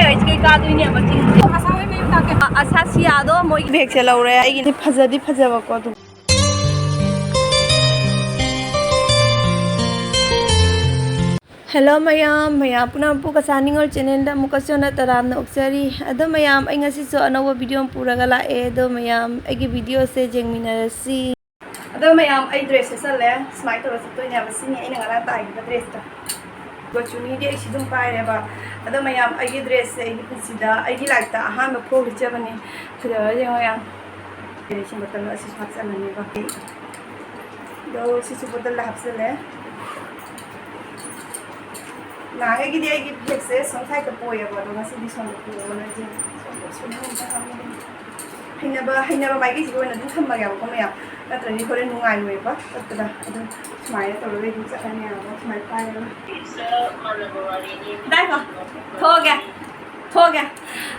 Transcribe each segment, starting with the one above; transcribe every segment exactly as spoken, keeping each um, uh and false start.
ꯀꯩ ꯀꯩ ꯀꯥꯗꯣꯏꯅꯦꯕ ꯆꯤꯡꯁꯦ꯫ ꯑꯁꯥꯁꯤꯌꯥꯗꯣ ꯃꯣꯏꯒꯤ ꯕꯦꯒꯁꯦ ꯂꯧꯔꯦ꯫ ꯑꯩꯒꯤꯗꯤ ꯐꯖꯗꯤ ꯐꯖꯕꯀꯣ ꯑꯗꯨꯝ꯫ ꯍꯦꯜꯂꯣ ꯃꯌꯥꯝ, ꯃꯌꯥꯝ ꯄꯨꯝꯅꯃꯛꯄꯨ ꯀꯁꯥ ꯅꯤꯉꯣꯜ ꯆꯦꯅꯦꯜꯗ ꯑꯃꯨꯛꯀꯁꯨ ꯍꯟꯅ ꯇꯔꯥꯝꯅ ꯑꯣꯛꯆꯔꯤ꯫ ꯑꯗꯣ ꯃꯌꯥꯝ, ꯑꯩ ꯉꯁꯤꯁꯨ ꯑꯅꯧꯕ ꯚꯤꯗꯤꯑꯣ ꯑꯃ ꯄꯨꯔꯒ ꯂꯥꯛꯑꯦ꯫ ꯑꯗꯣ ꯃꯌꯥꯝ, ꯑꯩꯒꯤ ꯚꯤꯗꯤꯑꯣꯁꯦ ꯌꯦꯡꯃꯤꯟꯅꯔꯁꯤ꯫ ꯑꯗꯣ ꯃꯌꯥꯝ, ꯑꯩ ꯗ꯭ꯔꯦꯁ ꯁꯦꯠꯆꯜꯂꯦ꯫ ꯁꯨꯃꯥꯏꯅ ꯇꯧꯔ ꯆꯠꯇꯣꯏꯅꯦꯕ꯫ ꯁꯤꯅꯤ ꯑꯩꯅ ꯉꯔꯥꯡ ꯇꯥꯏꯈꯤꯕ ꯗ꯭ꯔꯦꯁꯇꯣ꯫ ꯃꯆꯨꯅꯤꯗꯤ ꯑꯩ ꯁꯤ ꯑꯗꯨꯝ ꯄꯥꯏꯔꯦꯕ꯫ ꯑꯗꯣ ꯃꯌꯥꯝ, ꯑꯩꯒꯤ ꯗ꯭ꯔꯦꯁꯁꯦ ꯑꯩꯒꯤ ꯄꯨꯟꯁꯤꯗ ꯑꯩꯒꯤ ꯂꯥꯏꯐꯇ ꯑꯍꯥꯟꯕ ꯐꯣꯔ ꯂꯤꯠꯆꯕꯅꯤ꯫ ꯐꯖꯕ ꯌꯦꯡꯉꯣ ꯌꯥꯝ꯫ ꯑꯗꯩ ꯁꯤ ꯕꯣꯇꯜ ꯑꯁꯤꯁꯨ ꯍꯥꯞꯆꯜꯂꯅꯦꯕ꯫ ꯑꯗꯣ ꯁꯤꯁꯨ ꯕꯣꯇꯜꯗ ꯍꯥꯞꯆꯜꯂꯦ꯫ ꯅꯍꯥꯟꯈꯩꯒꯤꯗꯤ ꯑꯩꯒꯤ ꯕꯦꯒꯁꯦ ꯁꯣꯝ ꯁꯥꯏꯗꯇ ꯄꯣꯏꯌꯦꯕ, ꯑꯗꯣ ꯉꯁꯤꯗꯤ ꯁꯣꯝꯗ ꯄꯣꯛꯑꯣꯅ ꯑꯩꯁꯦ ꯁꯣꯝꯗ ꯁꯨꯝ ꯍꯩꯅꯕ, ꯍꯩꯅꯕ ꯃꯥꯏꯀꯩꯁꯤꯒꯤ ꯑꯣꯏꯅ ꯑꯗꯨꯝ ꯊꯝꯃꯒꯦꯕꯀꯣ ꯃꯌꯥꯝ, ꯅꯠꯇ꯭ꯔꯗꯤ ꯍꯣꯔꯦꯟ ꯅꯨꯡꯉꯥꯏꯔꯣꯏꯕ ꯆꯠꯄꯗ꯫ ꯑꯗꯨꯝ ꯁꯨꯃꯥꯏꯅ ꯇꯧꯔꯒ ꯑꯗꯨꯝ ꯆꯠꯂꯅꯤ ꯍꯥꯏꯕ, ꯁꯨꯃꯥꯏꯅ ꯄꯥꯏꯔꯒ꯫ ꯗꯥꯏꯀꯣ, ꯊꯣꯛꯑꯒꯦ, ꯊꯣꯛꯑꯒꯦ꯫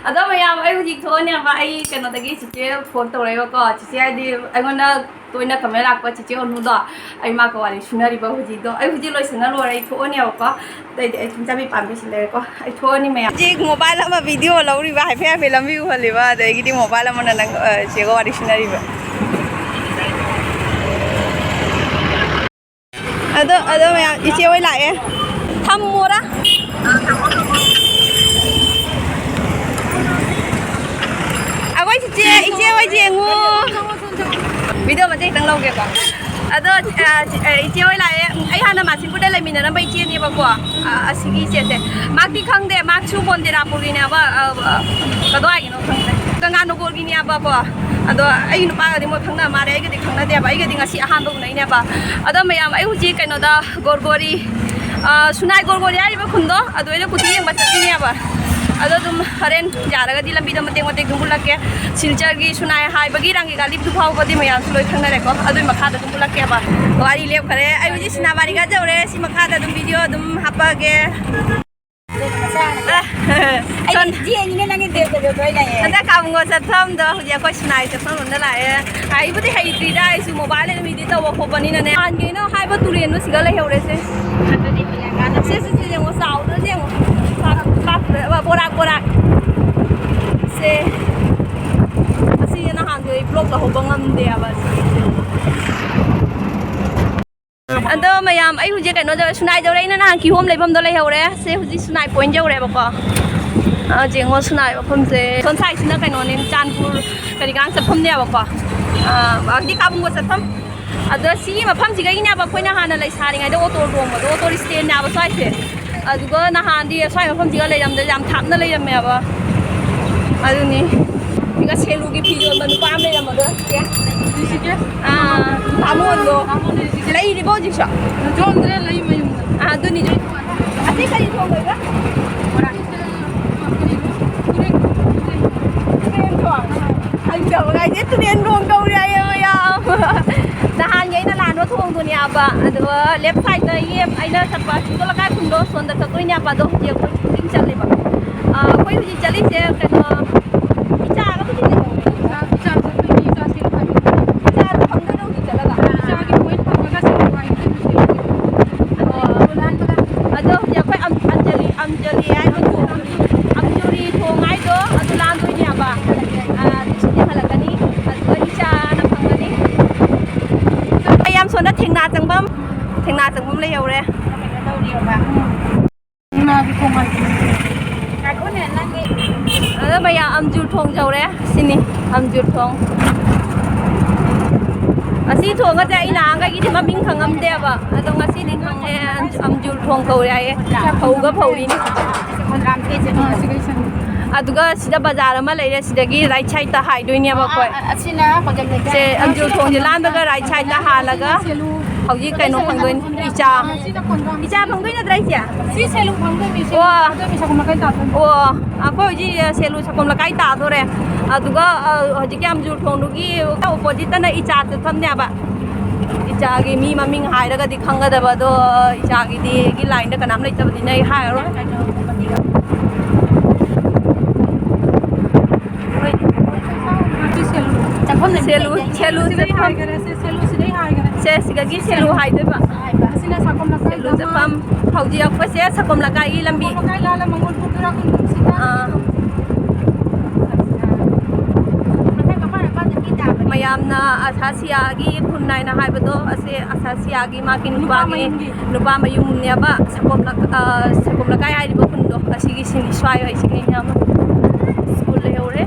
ꯑꯗꯣ ꯃꯌꯥꯝ, ꯑꯩ ꯍꯧꯖꯤꯛ ꯊꯣꯛꯑꯅꯦꯕ꯫ ꯑꯩ ꯀꯩꯅꯣꯗꯒꯤ ꯆꯤꯆꯦ ꯐꯣꯟ ꯇꯧꯔꯛꯑꯦꯕꯀꯣ꯫ ꯆꯤꯆꯦ ꯍꯥꯏꯗꯤ ꯑꯩꯉꯣꯟꯗ ꯇꯣꯏꯅ ꯀꯃꯦꯟ ꯂꯥꯛꯄ ꯆꯤꯆꯦ ꯑꯣꯅꯨꯗꯣ, ꯑꯩ ꯃꯥꯒ ꯋꯥꯔꯤ ꯁꯨꯅꯔꯤꯕ ꯍꯧꯖꯤꯛꯇꯣ꯫ ꯑꯩ ꯍꯧꯖꯤꯛ ꯂꯣꯏꯁꯤꯟꯅ ꯂꯣꯏꯔꯦ, ꯑꯩ ꯊꯣꯛꯑꯅꯦꯕꯀꯣ꯫ ꯑꯇꯩꯗꯤ ꯑꯩ ꯆꯤꯡ ꯆꯥꯕꯤ ꯄꯥꯝꯕꯤꯁꯤ ꯂꯩꯔꯦꯀꯣ꯫ ꯑꯩ ꯊꯣꯛꯑꯅꯤ ꯃꯌꯥꯝ꯫ ꯍꯧꯖꯤꯛ ꯃꯣꯕꯥꯏꯜ ꯑꯃ ꯚꯤꯗꯤꯑꯣ ꯂꯧꯔꯤꯕ, ꯍꯥꯏꯐꯦꯠ ꯍꯥꯏꯐꯦꯠ ꯂꯝꯕꯤ ꯎꯍꯜꯂꯤꯕ, ꯑꯗꯒꯤꯗꯤ ꯃꯣꯕꯥꯏꯜ ꯑꯃꯅ ꯅꯪ, ꯑ, ꯆꯦꯒ ꯋꯥꯔꯤ ꯁꯨꯅꯔꯤꯕ꯫ ꯑꯗꯣ, ꯑꯗꯣ ꯃꯌꯥꯝ, ꯏꯆꯦ ꯍꯣꯏ ꯂꯥꯛꯑꯦ꯫ ꯊꯝꯃꯣꯔꯥ? ꯑꯩꯈꯣꯏ ꯆꯤꯆꯦ, ꯏꯆꯦ ꯍꯣꯏ ꯌꯦꯡꯉꯨ꯫ ꯚꯤꯗꯤꯑꯣ ꯃꯇꯦꯛ ꯈꯤꯇꯪ ꯂꯧꯒꯦꯀꯣ꯫ ꯑꯗꯣ, ꯑ, ꯑ, ꯏꯆꯦ ꯍꯣꯏ ꯂꯥꯛꯑꯦ꯫ ꯑꯩ ꯍꯥꯟꯅ ꯃꯥꯁꯤꯄꯨꯔꯗ ꯂꯩꯃꯤꯟꯅꯔꯝꯕ ꯏꯆꯦꯅꯦꯕꯀꯣ꯫ ꯑ, ꯑꯁꯤꯒꯤ ꯏꯆꯦꯁꯦ꯫ ꯃꯍꯥꯛꯇꯤ ꯈꯪꯗꯦ, ꯃꯍꯥꯛꯁꯨ ꯃꯣꯟꯇꯦꯔꯥꯄꯨꯔꯒꯤꯅꯦꯕ, ꯑ, ꯑ, ꯀꯗꯥꯏꯒꯤꯅꯣ ꯈꯪꯗꯦ꯫ ꯀꯪꯂꯥꯅꯨꯒꯣꯜꯒꯤꯅꯦꯕꯀꯣ꯫ ꯑꯗꯣ ꯑꯩ ꯅꯨꯄꯥꯒꯗꯤ ꯃꯣꯏ ꯈꯪꯅ ꯃꯥꯜꯂꯦ, ꯑꯩꯒꯗꯤ ꯈꯪꯅꯗꯦꯕ, ꯑꯩꯒꯗꯤ ꯉꯁꯤ ꯑꯍꯥꯟꯕ ꯎꯅꯩꯅꯦꯕ꯫ ꯑꯗꯣ ꯃꯌꯥꯝ, ꯑꯩ ꯍꯧꯖꯤꯛ ꯀꯩꯅꯣꯗ, ꯒꯣꯔꯒꯣꯔꯤ, ꯑ, ꯁꯨꯅꯥꯏ ꯒꯣꯔꯒꯣꯔꯤ ꯍꯥꯏꯔꯤꯕ ꯈꯨꯟꯗꯣ, ꯑꯗꯨ ꯑꯩꯅ ꯀꯨꯊꯤ ꯌꯦꯡꯕ ꯆꯠꯂꯤꯅꯦꯕ꯫ ꯑꯗꯣ ꯑꯗꯨꯝ ꯍꯣꯔꯦꯟ ꯌꯥꯔꯒꯗꯤ ꯂꯝꯕꯤꯗ ꯃꯇꯦꯛ ꯃꯇꯦꯛ ꯑꯗꯨꯝ ꯎꯠꯂꯛꯀꯦ꯫ ꯁꯤꯜꯆꯔꯒꯤ ꯁꯨꯅꯥꯏ ꯍꯥꯏꯕꯒꯤ ꯔꯥꯡꯒꯤ ꯒꯥꯂꯤꯞꯇꯨ ꯐꯥꯎꯕꯗꯤ ꯃꯌꯥꯝꯁꯨ ꯂꯣꯏ ꯈꯪꯅꯔꯦꯀꯣ꯫ ꯑꯗꯨꯏ ꯃꯈꯥꯗ ꯑꯗꯨꯝ ꯎꯠꯂꯛꯀꯦꯕ꯫ ꯋꯥꯔꯤ ꯂꯦꯞꯈꯔꯦ꯫ ꯑꯩ ꯍꯧꯖꯤꯛ ꯁꯤꯅꯥꯕꯥꯔꯤꯒ ꯌꯧꯔꯦ꯫ ꯁꯤ ꯃꯈꯥꯗ ꯑꯗꯨꯝ ꯚꯤꯗꯤꯑꯣ ꯑꯗꯨꯝ ꯍꯥꯞꯄꯛꯑꯒꯦ꯫ ꯑꯩꯗꯤ ꯁꯣꯝ ꯌꯦꯡꯉꯤꯅꯦ ꯅꯪꯒꯤ ꯗ꯭ꯔꯦꯁ ꯑꯗꯨ ꯂꯣꯏ ꯂꯩꯌꯦ꯫ ꯍꯟꯗꯛ ꯀꯥꯕꯨꯡꯒꯣ ꯆꯠꯐꯝꯗꯣ ꯍꯧꯖꯤꯛ ꯑꯩꯈꯣꯏ ꯁꯤꯅꯥꯏ ꯆꯠꯐꯝ ꯂꯣꯝꯗ ꯂꯥꯛꯑꯦ꯫ ꯍꯩꯕꯨꯗꯤ ꯍꯩꯇ꯭ꯔꯤꯗ ꯑꯩꯁꯨ ꯃꯣꯕꯥꯏꯜ ꯑꯗꯨꯝ ꯏꯗꯤꯠ ꯇꯧꯕ ꯈꯣꯠꯄꯅꯤꯅꯅꯦ꯫ ꯍꯥꯟ ꯀꯩꯅꯣ ꯍꯥꯏꯕ ꯇꯨꯔꯦꯟꯗꯣ ꯁꯤꯒ ꯂꯩꯍꯧꯔꯦꯁꯦ꯫ ꯑꯗꯨꯗꯤ ꯄꯤꯌꯥꯡꯀꯥꯅ ꯁꯦ, ꯁꯦ, ꯁꯦ, ꯌꯦꯡꯉꯣ, ꯆꯥꯎꯗ꯭ꯔꯁꯦ ꯌꯦꯡꯉꯣ꯫ ꯄꯥꯛ, ꯄꯥꯛ, ꯕꯣꯔꯥꯛ, ꯕꯣꯔꯥꯛ꯫ ꯑꯝ, ꯑꯩ ꯍꯧꯖꯤꯛ ꯀꯩꯅꯣ ꯇꯧꯔꯦ, ꯁꯨꯅꯥꯏ ꯌꯧꯔꯦ꯫ ꯑꯩꯅ ꯅꯍꯥꯟ ꯀꯤꯍꯣꯝ ꯂꯩꯐꯝꯗꯣ ꯂꯩꯍꯧꯔꯦ꯫ ꯁꯦ ꯍꯧꯖꯤꯛ ꯁꯨꯅꯥꯏ ꯄꯣꯏꯟ ꯌꯧꯔꯦꯕꯀꯣ꯫ ꯑ, ꯌꯦꯡꯉꯣ, ꯁꯨꯅꯥꯏ ꯃꯐꯝꯁꯦ꯫ ꯁꯣꯝ ꯁꯥꯏꯠꯁꯤꯅ ꯀꯩꯅꯣꯅꯦ, ꯆꯥꯟꯄꯨꯔ ꯀꯔꯤ ꯀꯔꯥꯡ ꯆꯠꯐꯝꯅꯦꯕꯀꯣ꯫ ꯑ, ꯍꯧꯖꯤꯛ ꯀꯥꯕꯨꯡꯒ ꯆꯠꯐꯝ꯫ ꯑꯗꯣ ꯁꯤꯒꯤ ꯃꯐꯝꯁꯤꯒꯩꯅꯦꯕ ꯑꯩꯈꯣꯏꯅ ꯍꯥꯟꯅ ꯂꯩꯁꯥꯔꯤꯉꯩꯗ ꯑꯣꯇꯣ ꯇꯣꯡꯕꯗꯣ, ꯑꯣꯇꯣ ꯏꯁꯇꯦꯟꯅꯦꯕ ꯁ꯭ꯋꯥꯏꯁꯦ꯫ ꯑꯗꯨꯒ ꯅꯍꯥꯟꯗꯤ ꯁ꯭ꯋꯥꯏ ꯃꯐꯝꯁꯤꯒ ꯂꯩꯔꯝꯗ-, ꯌꯥꯝ ꯊꯥꯞꯅ ꯂꯩꯔꯝꯃꯦꯕ꯫ ꯑꯗꯨꯅꯤ꯫ ꯁꯤꯒ ꯁꯦꯂꯨꯒꯤ ꯐꯤ ꯌꯣꯟꯕ ꯅꯨꯄꯥ ꯑꯃ ꯂꯩꯔꯝꯕꯗꯣ, ꯆꯦ꯫ ꯔꯤꯁꯤꯀꯦꯁ꯫ ꯑꯥ, ꯕꯥꯃꯣꯟꯗꯣ꯫ ꯕꯥꯃꯣꯟ ꯔꯤꯁꯤꯀꯦꯁ꯫ ꯂꯩꯔꯤꯕꯣ ꯍꯧꯖꯤꯛꯁꯨ? ꯌꯣꯟꯗ꯭ꯔꯦ, ꯂꯩ ꯃꯌꯨꯝꯗ꯫ ꯑꯥ, ꯑꯗꯨꯅꯤ꯫ ꯑꯁꯤ ꯀꯔꯤ ꯊꯣꯡꯗꯣꯏꯕ? ꯕꯣꯔꯥ꯫ ꯇꯨꯔꯦꯟ ꯊꯣꯡ꯫ ꯍꯪꯖꯕ ꯍꯥꯏꯁꯦ ꯇꯨꯔꯦꯟ ꯊꯣꯡ ꯀꯧꯔꯦ ꯍꯥꯏꯌꯦ ꯃꯌꯥꯝ꯫ ꯅꯍꯥꯟꯒꯤ ꯑꯩꯅ ꯂꯥꯟꯕ ꯊꯣꯡꯗꯨꯅꯦꯕ꯫ ꯑꯗꯨꯒ left side ꯇ ꯌꯦ-, ꯑꯩꯅ ꯆꯠꯄ ꯁꯤꯡꯖꯣ ꯂꯩꯀꯥꯏ ꯈꯨꯟꯗꯣ ꯁꯣꯝꯗ ꯆꯠꯇꯣꯏꯅꯦꯕ꯫ ꯑꯗꯣ ꯍꯧꯖꯤꯛ ꯑꯩꯈꯣꯏ shooting ꯆꯠꯂꯦꯕ꯫ ꯑ, ꯑꯩꯈꯣꯏ ꯍꯧꯖꯤꯛ ꯆꯠꯂꯤꯁꯦ ꯀꯩꯅꯣ, ꯏꯆꯥꯒꯕꯨꯗꯤ ꯂꯩꯍꯧꯔꯦ꯫ ꯏꯆꯥ, ꯏꯆꯥ ꯆꯠꯇꯣꯏꯅꯤ, ꯏꯆꯥ ꯁꯦꯜ ꯈꯥꯏꯗꯣꯛ-, ꯏꯆꯥ ꯐꯪꯗꯣꯏꯔꯣ ꯍꯧꯖꯤꯛ ꯆꯠꯂꯒ? ꯏꯆꯥꯒꯤ ꯄꯣꯏꯟ ꯐꯪꯉꯒ ꯁꯦꯜ ꯋꯥꯏꯒꯗꯣꯏꯅꯤ꯫ ꯑꯗꯣ, ꯑꯗꯣ ꯍꯧꯖꯤꯛ ꯑꯩꯈꯣꯏ ꯑꯝ-, ꯑꯝꯖꯂꯤ, ꯑꯝꯖꯂꯤ ꯍꯥꯏꯕ ꯊꯣꯡ-, ꯑꯝꯖꯨꯔꯤ ꯊꯣꯡ ꯍꯥꯏꯗꯣ ꯑꯗꯨ ꯂꯥꯟꯗꯣꯏꯅꯦꯕ꯫ ꯑ, ꯑꯗꯨ ꯁꯤꯗꯤ ꯍꯜꯂꯛꯀꯅꯤ꯫ ꯑꯗꯨꯒ ꯏꯆꯥꯅ ꯐꯪꯒꯅꯤ꯫ ꯑꯩ ꯌꯥꯝ ꯁꯣꯟꯅ ꯊꯦꯡꯅꯥ ꯆꯪꯐꯝ, ꯊꯦꯡꯅꯥ ꯆꯪꯐꯝ ꯂꯩꯍꯧꯔꯦ꯫ ꯑꯗꯣ ꯃꯌꯥꯝ ꯑꯝꯖꯨꯔ ꯊꯣꯡ ꯌꯧꯔꯦ꯫ ꯁꯤꯅꯤ ꯑꯝꯖꯨꯔ ꯊꯣꯡ꯫ ꯑꯁꯤ ꯊꯣꯡꯒꯁꯦ ꯑꯩ ꯅꯍꯥꯟꯈꯩꯒꯤꯗꯤ ꯃꯃꯤꯡ ꯈꯪꯉꯝꯗꯦꯕ꯫ ꯑꯗꯣ ꯉꯁꯤꯗꯤ ꯈꯪꯉꯦ, ꯑꯝꯖꯨꯔ ꯊꯣꯡ ꯀꯧꯋꯦ ꯍꯥꯏꯌꯦ꯫ ꯐꯧꯒ ꯐꯧꯔꯤꯅꯤ꯫ ꯑꯗꯨꯒ ꯁꯤꯗ ꯕꯖꯥꯔ ꯑꯃ ꯂꯩꯔꯦ, ꯁꯤꯗꯒꯤ right side ꯇ ꯍꯥꯏꯗꯣꯏꯅꯦꯕ ꯑꯩꯈꯣꯏ꯫ ꯑ, ꯑꯁꯤꯅ ꯈꯣꯡꯖꯣꯝ ꯂꯩꯀꯥꯏ꯫ ꯁꯦ, ꯑꯝꯖꯨꯔ ꯊꯣꯡꯁꯦ ꯂꯥꯟꯕꯒ right side ꯇ ꯍꯥꯜꯂꯒ ꯍꯧꯖꯤꯛ ꯀꯩꯅꯣ ꯐꯪꯗꯣꯏꯅꯤ, ꯏꯆꯥ꯫ ꯏꯆꯥ ꯐꯪꯗꯣꯏ ꯅꯠꯇ꯭ꯔꯥ, ꯏꯆꯦ? ꯁꯤ ꯁꯦꯂꯨ ꯐꯪꯗꯣꯏꯅꯤ, ꯁꯦꯂꯨ ꯑꯣ꯫ ꯐꯪꯗꯣꯏꯅꯤ, ꯁꯦꯂꯨ ꯃꯈꯥꯏ ꯇꯥꯗꯣꯏꯅꯤ꯫ ꯑꯣ, ꯑꯩꯈꯣꯏ ꯍꯧꯖꯤꯛ ꯁꯦꯂꯨ ꯁꯀꯣꯝ ꯂꯩꯀꯥꯏ ꯇꯥꯗꯣꯔꯦ꯫ ꯑꯗꯨꯒ, ꯑ, ꯍꯧꯖꯤꯛꯀꯤ ꯑꯝꯖꯨꯔ ꯊꯣꯡꯗꯨꯒꯤ opposite ꯇꯅ ꯏꯆꯥ ꯆꯠꯐꯝꯅꯦꯕ꯫ ꯏꯆꯥꯒꯤ ꯃꯤ ꯃꯃꯤꯡ ꯍꯥꯏꯔꯒꯗꯤ ꯈꯪꯒꯗꯕ, ꯑꯗꯣ ꯏꯆꯥꯒꯤꯗꯤ ꯑꯩꯒꯤ line ꯗ ꯀꯅꯥꯝ ꯂꯩꯇꯕꯅꯤꯅ ꯑꯩ ꯍꯥꯏꯔꯔꯣꯏ꯫ ꯁꯦꯂꯨ, ꯁꯦꯂꯨ ꯆꯠꯐꯝ꯫ ꯁꯦ, ꯁꯤꯗꯒꯤ ꯁꯦꯂꯨ ꯍꯥꯏꯗꯣꯏꯕ꯫ ꯁꯦꯂꯨ ꯆꯠꯐꯝ꯫ ꯍꯧꯖꯤꯛ ꯑꯩꯈꯣꯏꯁꯦ ꯁꯀꯣꯝ ꯂꯩꯀꯥꯏꯒꯤ ꯂꯝꯕꯤ꯫ ꯑꯥ꯫ ꯃꯌꯥ ꯌꯥꯝꯅ ꯑꯁꯥꯁꯤꯌꯥꯒꯤ ꯈꯨꯟ ꯍꯥꯏꯅ ꯍꯥꯏꯕꯗꯣ, ꯑꯁꯤ ꯑꯁꯥꯁꯤꯌꯥꯒꯤ ꯃꯥꯒꯤ ꯅꯨꯄꯥꯒꯤ, ꯅꯨꯄꯥ ꯃꯌꯨꯝꯅꯦꯕ꯫ ꯁꯒꯣꯝ ꯂꯛ-, ꯑ, ꯁꯒꯣꯝ ꯂꯩꯀꯥꯏ ꯍꯥꯏꯔꯤꯕ ꯈꯨꯟꯗꯣ, ꯑꯁꯤꯒꯤ ꯁꯤꯅꯤ ꯁ꯭ꯋꯥꯏ ꯍꯣꯏ ꯁꯤꯒꯤ ꯌꯥꯝ ꯁ꯭ꯀꯨꯜ ꯂꯩꯍꯧꯔꯦ꯫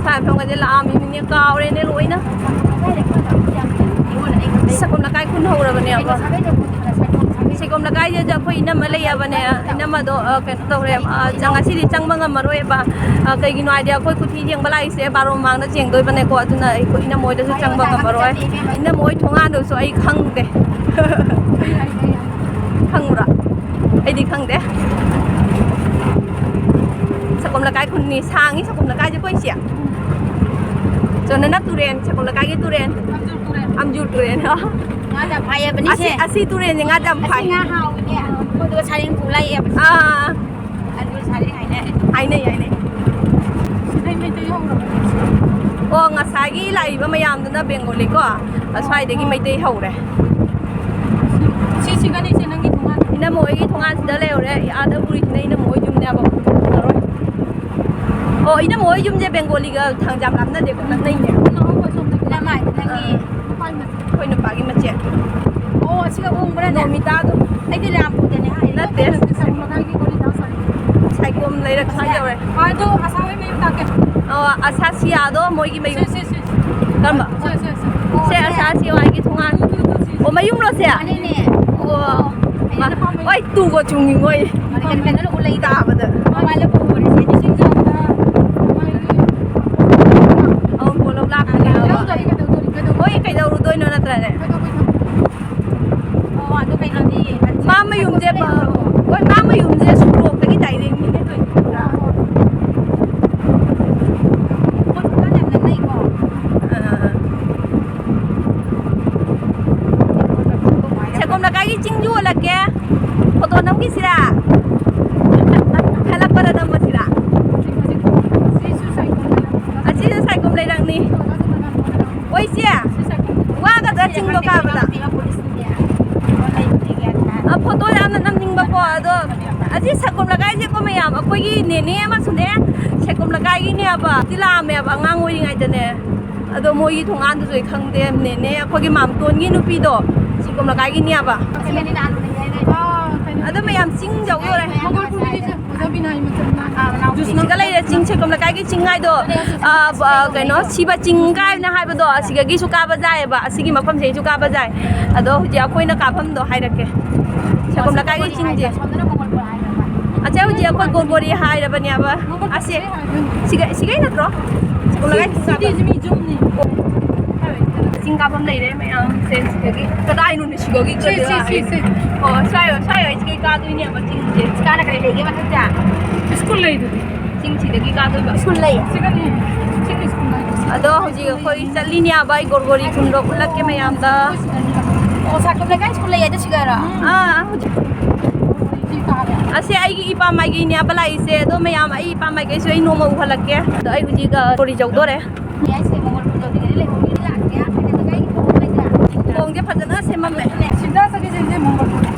ꯁ꯭ꯋꯥꯏ ꯃꯐꯝꯒꯁꯦ ꯂꯥꯛꯑꯝꯃꯤꯅꯦ, ꯀꯥꯎꯔꯦꯅꯦ ꯂꯣꯏꯅ꯫ ꯁꯒꯣꯝ ꯂꯩꯀꯥꯏ ꯈꯨꯟ ꯍꯧꯔꯕꯅꯦꯕ꯫ ꯁꯒꯣꯝ ꯂꯩꯀꯥꯏꯁꯤꯗ ꯑꯩꯈꯣꯏ ꯏꯅꯝꯃ ꯂꯩꯌꯦꯕꯅꯦ꯫ ꯏꯅꯝꯃꯗꯣ, ꯑ, ꯀꯩꯅꯣ ꯇꯧꯔꯦ, ꯑ, ꯆꯪ-, ꯉꯁꯤꯗꯤ ꯆꯪꯕ ꯉꯝꯃꯔꯣꯏꯕ꯫ ꯑ, ꯀꯩꯒꯤꯅꯣ ꯍꯥꯏꯗꯤ ꯑꯩꯈꯣꯏ ꯀꯨꯊꯤ ꯌꯦꯡꯕ ꯂꯥꯛꯏꯁꯦ ꯕꯥꯔꯣ ꯃꯃꯥꯡꯗ ꯌꯦꯡꯗꯣꯏꯕꯅꯦꯀꯣ, ꯑꯗꯨꯅ ꯑꯩꯈꯣꯏ ꯏꯅꯝꯃ ꯍꯣꯏꯗꯁꯨ ꯆꯪꯕ ꯉꯝꯃꯔꯣꯏ꯫ ꯏꯅꯝꯃ ꯍꯣꯏ ꯊꯣꯡꯒꯥꯟꯗꯨꯁꯨ ꯑꯩ ꯈꯪꯗꯦ꯫ ꯈꯪꯕ꯭ꯔꯥ? ꯑꯩꯗꯤ ꯈꯪꯗꯦ꯫ ꯁꯒꯣꯝ ꯂꯩꯀꯥꯏ ꯈꯨꯟꯅꯤ, ꯁꯥꯡꯉꯤ ꯁꯒꯣꯝ ꯂꯩꯀꯥꯏꯁꯦ ꯑꯩꯈꯣꯏꯁꯦ꯫ ꯆꯣ, ꯅꯅꯛ ꯇꯨꯔꯦꯟ, ꯁꯒꯣꯝ ꯂꯩꯀꯥꯏꯒꯤ ꯇꯨꯔꯦꯟ꯫ ꯑꯝꯖꯨꯔ ꯇꯨꯔꯦꯟ꯫ ꯉꯥ ꯌꯥꯝ ꯐꯥꯏꯌꯦꯕꯅꯤ ꯑꯁꯤ, ꯁꯦ꯫ ꯑꯁꯤ ꯇꯨꯔꯦꯟꯁꯦ ꯉꯥ ꯌꯥꯝ ꯑꯁꯤ ꯐꯥꯏ꯫ ꯉꯥ ꯍꯥꯎꯏꯅꯦ꯫ ꯑꯗꯨꯒ ꯁꯥꯔꯦꯡ ꯊꯣꯡ ꯂꯩꯌꯦꯕ꯫ ꯑꯥ꯫ ꯑꯗꯨ ꯁꯥꯔꯦꯡ ꯍꯥꯏꯅꯔꯦ꯫ ꯍꯥꯏꯅꯩ, ꯍꯥꯏꯅꯩ꯫ ꯁꯤꯗꯩ ꯃꯩꯇꯩ ꯍꯧꯔꯕꯅꯦ꯫ ꯑꯣ, ꯉꯁꯥꯏꯒꯤ ꯂꯥꯛꯏꯕ ꯃꯌꯥꯝꯗꯨꯅ ꯕꯦꯡꯒꯣꯂꯤꯀꯣ? ꯑꯁ꯭ꯋꯥꯏꯗꯒꯤ ꯃꯩꯇꯩ ꯍꯧꯔꯦ꯫ ꯁꯤꯁꯤꯒꯅꯤ ꯏꯆꯦ ꯅꯪꯒꯤ ꯊꯣꯡꯒꯥꯟ꯫ ꯏꯅꯝꯃ ꯍꯣꯏꯒꯤ ꯊꯣꯡꯒꯥꯟꯁꯤꯗ ꯂꯩꯍꯧꯔꯦ꯫ ꯑꯥꯗ ꯎꯔꯤꯁꯤꯅ ꯏꯅꯝꯃ ꯍꯣꯏ ꯌꯨꯝꯅꯦꯕ꯫ ꯑꯣ, ꯏꯅꯝꯃ ꯍꯣꯏ ꯌꯨꯝꯁꯦ ꯕꯦꯡꯒꯣꯂꯤꯒ ꯊꯥꯡ-, ꯌꯥꯝ ꯂꯥꯞꯅꯗꯦꯀꯣ, ꯅꯛꯅꯩꯅꯦ꯫ ꯏꯅꯝꯃ ꯍꯣꯏ ꯁꯣꯝꯗꯒꯤ꯫ ꯏꯅꯝꯃ ꯍꯥꯏꯗꯤ ꯅꯪꯒꯤ ꯑꯥ꯫ ꯅꯨꯄꯥꯒꯤ ꯃꯆꯦ꯫ ꯑꯩꯈꯣꯏ ꯅꯨꯄꯥꯒꯤ ꯃꯆꯦ꯫ ꯑꯣ, ꯑꯁꯤꯒ ꯎꯕ꯭ꯔꯅꯦ? ꯅꯣꯃꯤꯇꯥꯗꯣ꯫ ꯑꯩꯗꯤ ꯔꯥꯝꯄꯨꯔꯗꯅꯦ ꯍꯥꯏ꯫ ꯅꯠꯇꯦ꯫ ꯁꯥꯏꯒꯣꯝ ꯂꯩꯔꯛ ꯁ꯭ꯋꯥꯏ ꯌꯧꯔꯦ꯫ ꯑꯗꯣ ꯑꯁꯥꯡꯕꯩ ꯃꯌꯨꯝ ꯇꯥꯛꯀꯦ꯫ ꯑꯣ, ꯑꯁꯥꯁꯤꯌꯥꯗꯣ ꯃꯣꯏꯒꯤ ꯃꯌꯨꯝ꯫ ꯁꯦ, ꯁꯦ, ꯁꯦ꯫ ꯀꯔꯝꯕ? ꯁꯦ, ꯁꯦ, ꯁꯦ꯫ ꯁꯦ, ꯑꯁꯥꯁꯤꯌꯥꯒꯤ ꯊꯣꯡꯒꯥꯟ꯫ ꯑꯣ, ꯃꯌꯨꯝꯂꯣ ꯁꯦ? ꯃꯥꯅꯤꯅꯦ꯫ ꯑꯣ꯫ ꯑꯩꯅ ꯃꯥ-, ꯅꯨꯄꯥ ꯃꯌꯨꯝ꯫ ꯍꯣꯏ, ꯇꯨꯒ ꯆꯨꯡꯉꯤ ꯃꯣꯏ꯫ ꯀꯩꯅꯣ, ꯀꯩꯅꯣ ꯎ ꯂꯩ ꯇꯥꯕꯗ꯫ ꯃꯃꯥꯏ ꯂꯦꯞꯄ ꯎꯔꯦ꯫ ꯁꯤ ꯅꯤꯡꯁꯤꯡꯖꯕꯗ ꯃꯣꯏꯒꯤ ꯑꯧ, ꯄꯣꯂꯞ ꯂꯥꯛꯄꯅꯦ꯫ ꯀꯩꯗꯧꯗꯣꯔꯤ, ꯀꯩꯗꯧꯗꯣꯔꯤ, ꯀꯩꯗꯧꯗꯣꯔꯤ? ꯍꯣꯏ, ꯀꯩꯗꯧꯔꯨꯗꯣꯏꯅꯣ ꯅꯠꯇ꯭ꯔꯅꯦ? ꯀꯩꯗꯧꯕꯩꯅꯣ? ꯑꯣ, ꯑꯗꯨ ꯀꯩꯅꯣꯗꯤ, ꯃꯥ ꯃꯌꯨꯝꯁꯦ, ꯍꯣꯏ, ꯃꯥ ꯃꯌꯨꯝꯁꯦ ꯁꯣꯔꯣꯛꯇꯒꯤ ꯗꯥꯏꯔꯦꯛꯅꯤꯅꯦ ꯇꯧꯔꯤꯁꯦ, ꯈꯪꯕ꯭ꯔꯥ? ꯃꯣꯏ ꯊꯣꯡꯒꯥꯟ ꯌꯥꯝ ꯅꯛꯅꯩꯀꯣ꯫ ꯑꯥ꯫ ꯁꯒꯣꯝ ꯂꯩꯀꯥꯏꯒꯤ ꯆꯤꯡꯁꯨ ꯑꯣꯜꯂꯛꯀꯦ꯫ ꯐꯣꯇꯣ ꯅꯝꯈꯤꯁꯤꯔꯥ? ꯈꯜꯂꯛꯄꯗ ꯅꯝꯃꯁꯤꯔꯥ? ꯑꯁꯤꯁꯨ ꯁꯥꯏꯒꯣꯝ ꯂꯩꯔꯛꯅꯤ꯫ ꯍꯣꯏ, ꯏꯆꯦ꯫ ꯋꯥꯒꯗ꯭ꯔꯥ ꯆꯤꯡꯗꯣ ꯀꯥꯕꯗ? ꯑ, ꯐꯣꯇꯣ ꯌꯥꯝꯅ ꯅꯝꯅꯤꯡꯕꯀꯣ, ꯑꯗꯣ ꯑꯁ, ꯁꯤ ꯁꯒꯣꯝ ꯂꯩꯀꯥꯏꯁꯦꯀꯣ ꯃꯌꯥꯝ, ꯑꯩꯈꯣꯏꯒꯤ ꯅꯦꯅꯦ ꯑꯃꯁꯨꯅꯦ, ꯁꯒꯣꯝ ꯂꯩꯀꯥꯏꯒꯤꯅꯦꯕ, ꯁꯤ ꯂꯥꯛꯑꯝꯃꯦꯕ ꯑꯉꯥꯡ ꯑꯣꯏꯔꯤꯉꯩꯗꯅꯦ꯫ ꯑꯗꯣ ꯃꯣꯏꯒꯤ ꯊꯣꯡꯒꯥꯟꯗꯨꯁꯨ ꯑꯩ ꯈꯪꯗꯦ꯫ ꯅꯦꯅꯦ ꯑꯩꯈꯣꯏꯒꯤ ꯃꯥꯝꯇꯣꯟꯒꯤ ꯅꯨꯄꯤꯗꯣ, ꯁꯒꯣꯝ ꯂꯩꯀꯥꯏꯒꯤꯅꯦꯕ꯫ ꯑꯗꯣ ꯃꯌꯥꯝ ꯆꯤꯡ ꯌꯧ ꯌꯧꯔꯦ꯫ ꯁꯤꯒ ꯂꯩꯔꯦ ꯆꯤꯡ, ꯁꯒꯣꯝ ꯂꯩꯀꯥꯏꯒꯤ ꯆꯤꯡ ꯍꯥꯏꯗꯣ꯫ ꯑ, ꯕ-, ꯀꯩꯅꯣ, ꯁꯤꯕ ꯆꯤꯡ ꯀꯥꯏꯅ ꯍꯥꯏꯕꯗꯣ, ꯑꯁꯤꯗꯒꯤꯁꯨ ꯀꯥꯕ ꯌꯥꯏꯑꯕ, ꯑꯁꯤꯒꯤ ꯃꯐꯝꯁꯤꯗꯒꯤꯁꯨ ꯀꯥꯕ ꯌꯥꯏ꯫ ꯑꯗꯣ ꯍꯧꯖꯤꯛ ꯑꯩꯈꯣꯏꯅ ꯀꯥꯐꯝꯗꯣ ꯍꯥꯏꯔꯛꯀꯦ꯫ ꯁꯒꯣꯝ ꯂꯩꯀꯥꯏꯒꯤ ꯆꯤꯡꯁꯦ꯫ ꯑꯁꯦ ꯍꯧꯖꯤꯛ ꯑꯩꯈꯣꯏ ꯒꯣꯔꯒꯣꯔꯤ ꯍꯥꯏꯔꯕꯅꯦꯕ꯫ ꯑꯁꯦ ꯁꯤꯒ-, ꯁꯤꯒꯩ ꯅꯠꯇ꯭ꯔꯣ? ꯁꯒꯣꯝ ꯂꯩꯀꯥꯏ ꯆꯤꯡ ꯀꯥꯐꯝ꯫ ꯆꯤꯡ ꯀꯥꯐꯝ ꯂꯩꯔꯦ ꯃꯌꯥꯝꯁꯦ ꯁꯤꯗꯒꯤ꯫ ꯀꯗꯥꯏꯅꯣꯅꯦ ꯁꯤꯗꯒꯤ ꯁꯤ, ꯁꯤ, ꯀꯗꯥꯏ? ꯁꯤ, ꯁꯤ꯫ ꯑꯣ, ꯁ꯭ꯋꯥꯏ, ꯁ꯭ꯋꯥꯏ ꯁꯤꯗꯒꯤ ꯀꯥꯗꯣꯏꯅꯦꯕ ꯆꯤꯡꯁꯦ꯫ ꯀꯥꯟꯅ ꯀꯔꯤ ꯂꯩꯒꯦ ꯃꯊꯛꯇ? ꯁ꯭ꯀꯨꯜ ꯂꯩꯗꯨꯗꯤ꯫ ꯆꯤꯡꯁꯤꯗꯒꯤ ꯀꯥꯗꯣꯏꯕ꯫ ꯁ꯭ꯀꯨꯜ ꯂꯩ꯫ ꯁꯤꯒꯅꯤ꯫ ꯁꯤꯒꯤ ꯁ꯭ꯀꯨꯜ ꯂꯩ꯫ ꯑꯗꯣ ꯍꯧꯖꯤꯛ ꯑꯩꯈꯣꯏ ꯆꯠꯂꯤꯅꯦꯕ, ꯑꯩ ꯒꯣꯔꯒꯣꯔꯤ ꯈꯨꯟꯗꯣ ꯎꯠꯂꯛꯀꯦ ꯃꯌꯥꯝꯗ꯫ ꯑꯣ, ꯁꯥꯀꯨꯝ ꯂꯩꯀꯥꯏ ꯁ꯭ꯀꯨꯜ ꯂꯩ ꯑꯗꯨ ꯁꯤꯒꯔꯣ? ꯑꯥ, ꯍꯧꯖꯤꯛ꯫ ꯑꯁꯦ ꯑꯩꯒꯤ ꯏꯄꯥ ꯃꯥꯏꯒꯤꯅꯦꯕ ꯂꯥꯛꯏꯁꯦ꯫ ꯑꯗꯣ ꯃꯌꯥꯝ ꯑꯩ ꯏꯄꯥ ꯃꯥꯏꯒꯩꯁꯨ ꯑꯩ ꯅꯣꯡꯃ ꯎꯍꯜꯂꯛꯀꯦ꯫ ꯑꯗꯣ ꯑꯩ ꯍꯧꯖꯤꯛ, ꯑ, ꯒꯣꯔꯒꯣꯔꯤ ꯌꯧꯗꯣꯔꯦ꯫ ꯊꯣꯡꯁꯦ ꯐꯖꯅ ꯁꯦꯝꯃꯝꯃꯦ꯫ ꯁꯤꯗ ꯆꯠꯈꯤꯁꯦ, ꯁꯤ ꯃꯣꯡꯒꯣꯜ꯫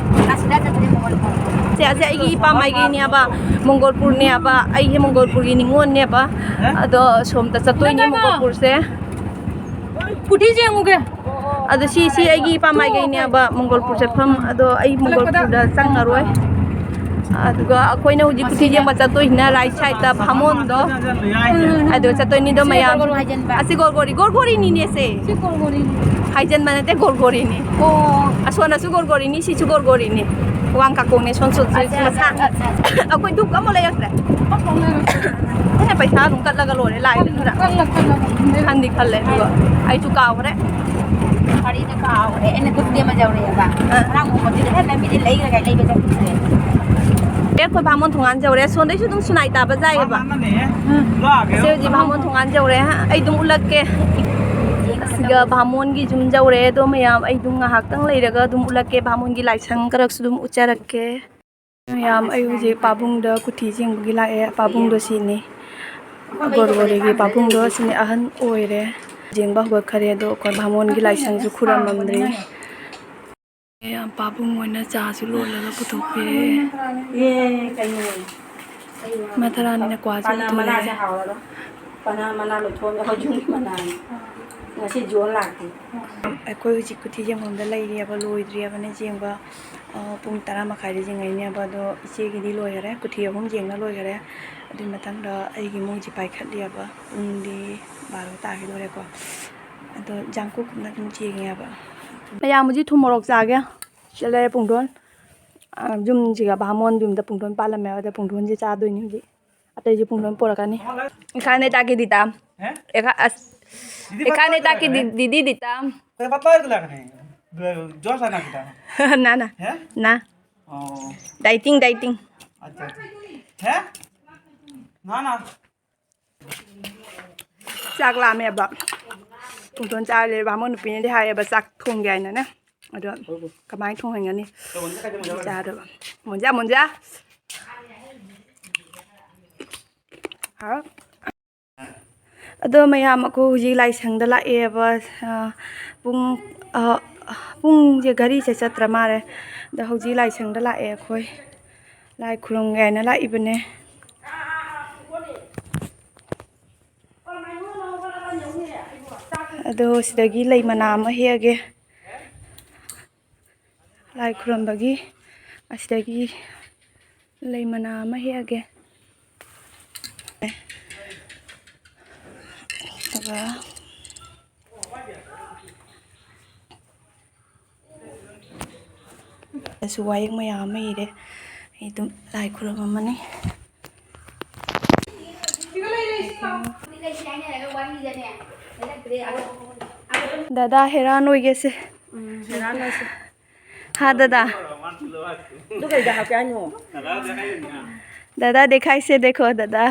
ꯑꯥ, ꯁꯤꯗ ꯆꯠꯈꯤꯁꯦ ꯃꯣꯡꯒꯣꯜ꯫ ꯁꯦ, ꯑꯁꯦ ꯑꯩꯒꯤ ꯏꯄꯥ ꯃꯥꯏꯒꯤꯅꯦꯕ, ꯃꯣꯡꯒꯣꯜꯄꯨꯔꯅꯦꯕ, ꯑꯩꯁꯦ ꯃꯣꯡꯒꯣꯜꯄꯨꯔꯒꯤ ꯅꯤꯉꯣꯜꯅꯦꯕ꯫ ꯑꯗꯣ ꯁꯣꯝꯗ ꯆꯠꯇꯣꯏꯅꯦ ꯃꯣꯡꯒꯣꯜꯄꯨꯔꯁꯦ꯫ ꯀꯨꯊꯤꯁꯦ ꯌꯦꯡꯉꯨꯒꯦ꯫ ꯑꯗꯣ ꯁꯤ, ꯁꯤ ꯑꯩꯒꯤ ꯏꯄꯥ ꯃꯥꯏꯒꯩꯅꯦꯕ, ꯃꯣꯡꯒꯣꯜꯄꯨꯔ ꯆꯠꯐꯝ꯫ ꯑꯗꯣ ꯑꯩ ꯃꯣꯡꯒꯣꯜꯄꯨꯔꯗ ꯆꯪꯉꯔꯣꯏ꯫ ꯑꯗꯨꯒ ꯑꯩꯈꯣꯏꯅ ꯍꯧꯖꯤꯛ ꯀꯨꯊꯤ ꯌꯦꯡꯕ ꯆꯠꯇꯣꯏꯁꯤꯅ right side ꯇ ꯚꯥꯃꯣꯟꯗꯣ꯫ ꯑꯗꯨ ꯆꯠꯇꯣꯏꯅꯤꯗꯣ ꯃꯌꯥꯝ꯫ ꯒꯣꯔꯒꯣꯔꯤ ꯍꯥꯏꯖꯟꯕ꯫ ꯑꯁꯤ ꯒꯣꯔꯒꯣꯔꯤ, ꯒꯣꯔꯒꯣꯔꯤꯅꯤꯅꯦ ꯁꯦ꯫ ꯁꯤ ꯒꯣꯔꯒꯣꯔꯤꯅꯤ꯫ ꯍꯥꯏꯖꯟꯕ ꯅꯠꯇꯦ, ꯒꯣꯔꯒꯣꯔꯤꯅꯤ꯫ ꯑꯣ꯫ ꯑꯁꯣꯝꯅꯁꯨ ꯒꯣꯔꯒꯣꯔꯤꯅꯤ, ꯁꯤꯁꯨ ꯒꯣꯔꯒꯣꯔꯤꯅꯤ꯫ ꯋꯥꯡ ꯀꯥꯀꯣꯡꯅꯦ ꯁꯣꯝ ꯁꯣꯝ ꯑꯠꯆꯥ, ꯃꯁꯥ꯫ ꯑꯠꯆꯥ, ꯑꯠꯆꯥ꯫ ꯑꯩꯈꯣꯏ ꯙꯨꯞ ꯑꯃ ꯂꯩꯔꯛꯇ꯭ꯔꯦ꯫ ꯑꯩꯅ ꯄꯩꯁꯥ ꯑꯗꯨꯝ ꯀꯠꯂꯒ ꯂꯣꯏꯔꯦ ꯂꯥꯏꯗ ꯈꯔ꯫ ꯀꯜꯂ, ꯀꯜꯂꯒ ꯑꯗꯨꯝ ꯂꯩꯔꯛ-꯫ ꯈꯟꯗꯤ ꯈꯜꯂꯦ ꯑꯗꯨꯒ ꯑꯩꯁꯨ ꯀꯥꯎꯈ꯭ꯔꯦ꯫ ꯋꯥꯔꯤꯗꯣ ꯀꯥꯎꯈ꯭ꯔꯦ꯫ ꯑꯩꯅ ꯙꯨꯞꯇꯤ ꯑꯃ ꯌꯧꯔꯛꯑꯦꯕ꯫ ꯑꯥ꯫ ꯉꯔꯥꯡ ꯅꯣꯡꯃꯗꯤ ꯍꯦꯛ ꯂꯝꯕꯤꯗ ꯂꯩꯈ꯭ꯔꯒ ꯂꯩꯕ ꯆꯠꯈꯤꯗ꯭ꯔꯦ꯫ ꯑꯦ, ꯑꯩꯈꯣꯏ ꯚꯥꯃꯣꯟ ꯊꯣꯡꯒꯥꯟ ꯌꯧꯔꯦ꯫ ꯁꯣꯝꯗꯩꯁꯨ ꯑꯗꯨꯝ ꯁꯨꯅꯥꯏ ꯇꯥꯕ ꯌꯥꯏꯌꯦꯕ꯫ ꯁꯦ, ꯍꯧꯖꯤꯛ ꯚꯥꯃꯣꯟ ꯊꯣꯡꯒꯥꯟ ꯌꯧꯔꯦ꯫ ꯑꯩ ꯑꯗꯨꯝ ꯎꯠꯂꯛꯀꯦ꯫ ꯑꯁꯤꯒ ꯚꯥꯃꯣꯟꯒꯤ ꯌꯨꯝ ꯌꯧꯔꯦ꯫ ꯑꯗꯣ ꯃꯌꯥꯝ ꯑꯩ ꯑꯗꯨꯝ ꯉꯥꯏꯍꯥꯛꯇꯪ ꯂꯩꯔꯒ ꯑꯗꯨꯝ ꯎꯠꯂꯛꯀꯦ꯫ ꯚꯥꯃꯣꯟꯒꯤ ꯂꯥꯏꯁꯪ ꯈꯔꯁꯨ ꯑꯗꯨꯝ ꯎꯠꯆꯔꯛꯀꯦ꯫ ꯃꯌꯥꯝ, ꯑꯩ ꯍꯧꯖꯤꯛ ꯄꯥꯕꯨꯡꯗ ꯀꯨꯊꯤ ꯌꯦꯡꯕꯒꯤ ꯂꯥꯛꯑꯦ꯫ ꯄꯥꯕꯨꯡꯗꯣ ꯁꯤꯅꯤ꯫ ꯒꯣꯔꯒꯣꯔꯤꯒꯤ ꯄꯥꯕꯨꯡꯗꯣ ꯁꯤꯅꯤ, ꯑꯍꯟ ꯑꯣꯏꯔꯦ꯫ ꯌꯦꯡꯕ ꯍꯧꯒꯠꯈꯔꯦ꯫ ꯑꯗꯣ ꯑꯩꯈꯣꯏ ꯚꯥꯃꯣꯟꯒꯤ ꯂꯥꯏꯁꯪꯁꯨ ꯈꯨꯔꯝꯃꯝꯗ꯭ꯔꯤ꯫ ꯃꯌꯥꯝ ꯄꯥꯕꯨꯡ ꯑꯣꯏꯅ ꯆꯥꯁꯨ ꯂꯣꯜꯂꯒ ꯄꯨꯊꯣꯛꯄꯤꯔꯛꯑꯦ꯫ ꯑꯦ, ꯀꯩꯅꯣ꯫ ꯃꯊꯔꯥꯅꯤꯅ ꯀ꯭ꯋꯥꯁꯨ ꯄꯅꯥ ꯃꯅꯥꯁꯦ ꯄꯨꯊꯣꯔꯛꯑꯦ꯫ ꯍꯥꯎꯔꯔꯣꯏ꯫ ꯄꯅꯥ ꯃꯅꯥ ꯂꯣꯏꯊꯣꯛꯑꯒ ꯍꯣꯏ ꯌꯨꯝꯒꯤ ꯃꯅꯥꯅꯤ꯫ ꯉꯁꯤ ꯖꯣꯟ ꯂꯥꯛꯇꯦ꯫ ꯑꯩꯈꯣꯏ ꯍꯧꯖꯤꯛ ꯀꯨꯊꯤ ꯌꯦꯡꯐꯝꯗ ꯂꯩꯔꯤꯑꯕ, ꯂꯣꯏꯗ꯭ꯔꯤꯑꯕꯅ ꯌꯦꯡꯕ꯫ ꯑ, ꯄꯨꯡ ꯇꯔꯥ ꯃꯈꯥꯏꯗ ꯌꯦꯡꯉꯛꯏꯅꯦꯕ, ꯑꯗꯣ ꯏꯆꯦꯒꯤꯗꯤ ꯂꯣꯏꯈꯔꯦ꯫ ꯀꯨꯊꯤ ꯑꯍꯨꯝ ꯌꯦꯡꯉ ꯂꯣꯏꯈꯔꯦ꯫ ꯑꯗꯨꯏ ꯃꯊꯪꯗ ꯑꯩꯒꯤ ꯃꯣꯏꯁꯦ ꯄꯥꯏꯈꯠꯂꯤꯑꯕ꯫ ꯄꯨꯡꯗꯤ ꯕꯥꯔꯣ ꯇꯥꯈꯤꯗꯣꯔꯦꯀꯣ꯫ ꯑꯗꯣ ꯖꯥꯡꯀꯨꯛꯅ ꯑꯗꯨꯝ ꯌꯦꯡꯉꯦꯕ꯫ ꯃꯌꯥꯝ ꯍꯧꯖꯤꯛ ꯊꯨꯝ ꯃꯣꯔꯣꯛ ꯆꯥꯒꯦ꯫ ꯁꯤꯗ ꯂꯩꯔꯦ ꯄꯨꯡꯗꯣꯟ꯫ ꯑ, ꯌꯨꯝꯁꯤꯒ ꯚꯥꯃꯣꯟ ꯌꯨꯝꯗ ꯄꯨꯡꯗꯣꯟ ꯄꯥꯜꯂꯝꯃꯦ, ꯑꯗ ꯄꯨꯡꯗꯣꯟꯁꯦ ꯆꯥꯗꯣꯏꯅꯤ ꯍꯧꯖꯤꯛ꯫ ꯑꯇꯩꯁꯨ ꯄꯨꯡꯗꯣꯟ ꯄꯨꯔꯛꯀꯅꯤ꯫ ꯏꯈꯥꯅꯦ ꯇꯥꯀꯤ ꯗꯤꯇꯥ꯫ ꯍꯦ? ꯏꯈꯥ-, ꯑꯁ, ꯗꯤꯗꯤ ꯏꯈꯥꯅꯦ ꯄꯥꯄꯥ ꯇꯥꯀꯤ ꯂꯥꯛꯀꯅꯤ꯫ ꯗꯤ-, ꯗꯤꯗꯤ ꯗꯤꯇꯥ꯫ ꯀꯩ ꯄꯥꯄꯥ ꯂꯥꯛꯀꯅꯤ? ꯖꯣꯁ ꯑꯅꯥ ꯈꯤꯇꯪ꯫ ꯅꯥ, ꯅꯥ꯫ ꯍꯦ? ꯅꯥ꯫ ꯑꯣ꯫ Dieting, dieting. ꯑꯠꯆꯥ, ꯑꯠꯆꯥ꯫ ꯍꯦ? ꯅꯥ, ꯅꯥ꯫ ꯆꯥꯛ ꯂꯥꯝꯃꯦꯕ꯫ ꯄꯨꯡꯇꯣꯟ ꯆꯥꯔ ꯂꯩꯔꯦ꯫ ꯕꯥꯃꯣꯟ ꯅꯨꯄꯤꯅꯗꯤ ꯍꯥꯏꯌꯦꯕ ꯆꯥꯛ ꯊꯣꯡꯒꯦ ꯍꯥꯏꯅꯅꯦ꯫ ꯑꯗꯣ ꯀꯃꯥꯏꯅ ꯊꯣꯡꯍꯟꯒꯅꯤ? ꯆꯥꯗꯕ꯫ ꯃꯣꯟꯖꯥ, ꯃꯣꯟꯖꯥ꯫ ꯍꯥꯎ꯫ ꯑꯗꯣ ꯃꯌꯥꯝ, ꯑꯩꯈꯣꯏ ꯍꯧꯖꯤꯛ ꯂꯥꯏꯁꯪꯗ ꯂꯥꯛꯑꯦꯕ꯫ ꯑ, ꯄꯨꯡ, ꯑ, ꯄꯨꯡꯁꯦ ꯘꯔꯤꯁꯦ ꯆꯠꯇ꯭ꯔ ꯃꯥꯜꯂꯦ꯫ ꯑꯗꯣ ꯍꯧꯖꯤꯛ ꯂꯥꯏꯁꯪꯗ ꯂꯥꯛꯑꯦ ꯑꯩꯈꯣꯏ꯫ ꯂꯥꯏ ꯈꯨꯔꯨꯝꯒꯦ ꯍꯥꯏꯅ ꯂꯥꯛꯏꯕꯅꯦ꯫ ꯑꯗꯣ ꯁꯤꯗꯒꯤ ꯂꯩ ꯃꯅꯥ ꯑꯃ ꯍꯦꯛꯑꯒꯦ꯫ ꯂꯥꯏ ꯈꯨꯔꯨꯝꯕꯒꯤ ꯑꯁꯤꯗꯒꯤ ꯂꯩ ꯃꯅꯥ ꯑꯃ ꯍꯦꯛꯑꯒꯦ꯫ ꯑꯗꯨꯒ ꯑꯗꯁꯨ ꯋꯥꯌꯦꯛ ꯃꯌꯥꯝ ꯑꯃ ꯏꯔꯦ꯫ ꯑꯩ ꯑꯗꯨꯝ ꯂꯥꯏ ꯈꯨꯔꯨꯝꯃꯝꯃꯅꯤ꯫ ꯗꯥꯗꯥ ꯍꯦꯔꯥꯟ ꯑꯣꯏꯒꯦꯁꯦ꯫ ꯎꯝ, ꯍꯦꯔꯥꯟ ꯑꯣꯏꯁꯦ꯫ ꯍꯥ, ꯗꯥꯗꯥ? ꯑꯗꯨ ꯀꯩꯗ ꯍꯥꯞꯀꯦ ꯍꯥꯏꯅꯣ? ꯗꯥꯗꯥ ꯗꯦꯈꯥꯏꯁꯦ, ꯗꯦꯈꯣ, ꯗꯥꯗꯥ꯫